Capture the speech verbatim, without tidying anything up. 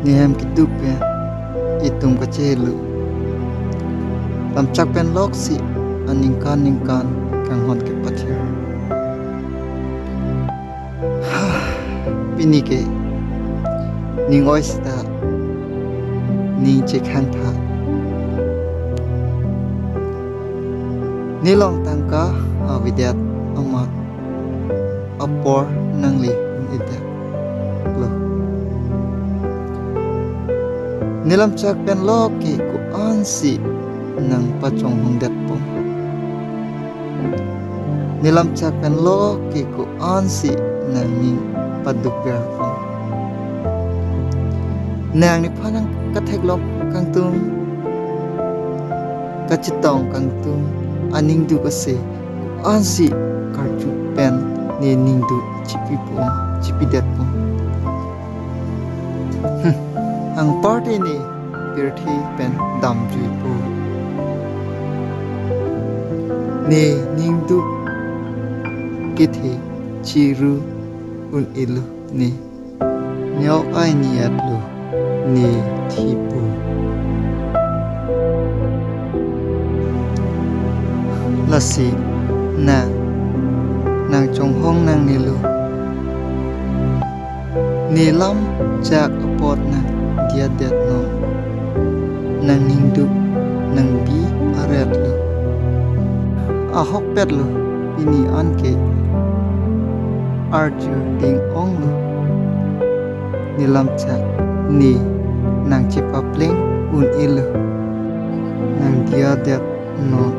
Ne hem keduk pen itum kachelo. Lamchak pen loksi aningkan ningkan kanghon kepathu. Ha, pini ke ning oi seta ning chekhang tha. Nelong tangka avedet amat apor nangli un-edetlo. Nelamchak pen lo ke ko-ansi nangpachonghongdetpo. Nelamchak pen lo ke ko-ansi nangning padukverpo. Nang nephan nangkatheklong kangtung, kachetong kangtung, aningduk ase ko-ansi karju pen ne ningduk chipipo, chipidetpo. Hmm. Anparta ne pirthe pen damjuipo. Ne ningduk kethe chiru un-elo ne. Neok ai ni-etlo ne thipo. Lasi nang, nangchonghong nangnelo. Nelamchak apot nangdiyadet non. Nangningduk nangbi aretlo. Ahokpetlo pini anke arjuding-onglo. Nelamchak ne nangchepapleng un-elo. Nangdiyadet non.